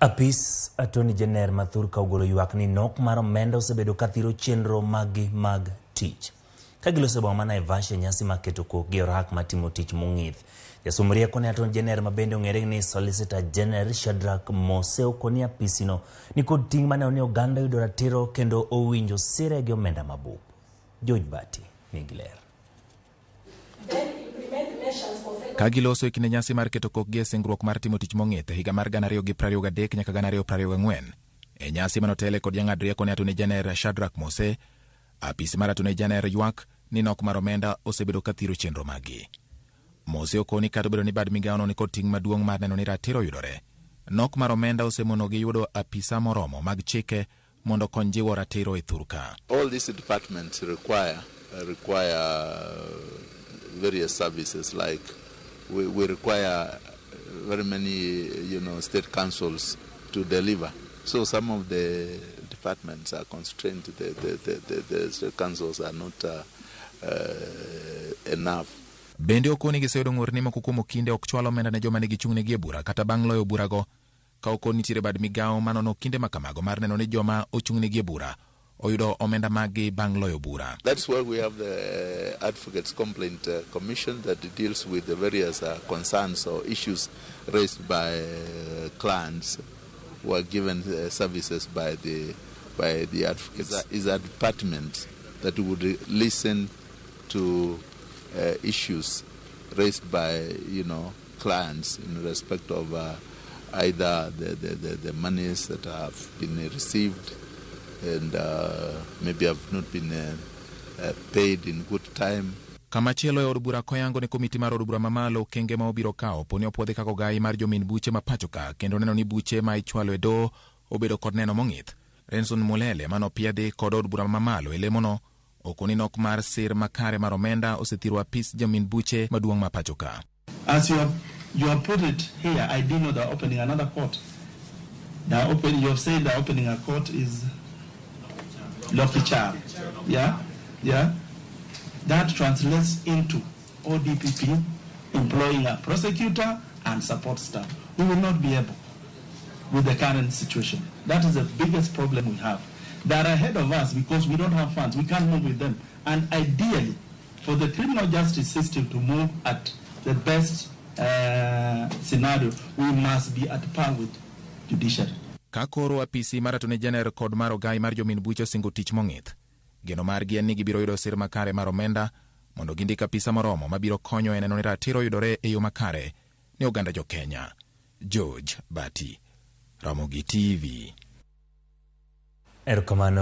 Apis Attorney General ma thurka ogolo ywak ni nok mar omenda osebedo ka thiro chenro maggi mag tich. Ka giloso e boma ma Naivasha e nyasi mar keto kokgi e orak mar timo tich mong'ith. Jasom rieko ne Attorney General ma bende ong'ere ni Solicitor General Shadrack Mose okoni apisino nikod ting' mar neno ni oganda oyudo ratiro kendo owinjo sire gi omenda mabup. George Bati nigi ler. Ka giloso e kinde nyasi mar keto kokgi e singruok mar timo tich mong'ith e higa mar 2023 nyaka 2024, e nyasi manotele kod jang'ad rieko ne Attorney General Shadrack Mose, apis mar Attorney General ywak ni nok mar omenda osebedo ka thiro chenro maggi. Mose okoni kata obedo ni bad migawono nikod ting' maduong' mar neno ni ratiro oyudore, nok mar omenda osemonogi yudo apisa moromo mag chike mondo okony jiwo ratiro e thurka. All these departments require various services, like we require very many state councils to deliver. So some of the departments are constrained, the state councils are not enough. Bende okoni giseyudo ng'ur ni moko kuom okinde ok chwal omenda ne joma ne gichung'negi e bura kata bang' loyo burago. Ka okoni nitiere bad migawo manono kinde makamago mar neno ni joma ochung'negi e bura oyudo omenda maggi bang' loyo bura. That's why we have the Advocates Complaint Commission that deals with the various concerns or issues raised by clients who are given services by the advocates. Is a department that would listen to issues raised by clients in respect of either the monies that have been received and maybe have not been paid in good time. Kamachielo e od bura koyango ne komiti mar od bura mamalo okenge ma obiro kawo poni opuodhi kaka ogai mar jomin buche ma pacho ka kendo neno ni buche ma ichwalo e doho obedo kod neno mong'ith. Renson Mulele manopiedhi kod od bura mamalo e lemono okoni nok mar sir makare mar omenda osethiro apis jomin buche maduong' ma pacho ka. As you have put it here, I didn't know they're opening another court. They're open, you have said they're opening a court is Lokichar. Yeah? That translates into ODPP employing a prosecutor and support staff. We will not be able with the current situation. That is the biggest problem we have. They are ahead of us because we don't have funds. We can't move with them. And ideally, for the criminal justice system to move at the best scenario, we must be at par with judiciary. Ka koro apisi mar Attorney General kod mar ogai mar jomin buche osingo tich mong'ith. Geno margi en ni gibiro yudo sir makare mar omenda mondo gindik apisa moromo mabiro konyo e neno ni ratiro oyudore e yo makare ne oganda jo Kenya. George Bati, Ramogi TV. Erokamano.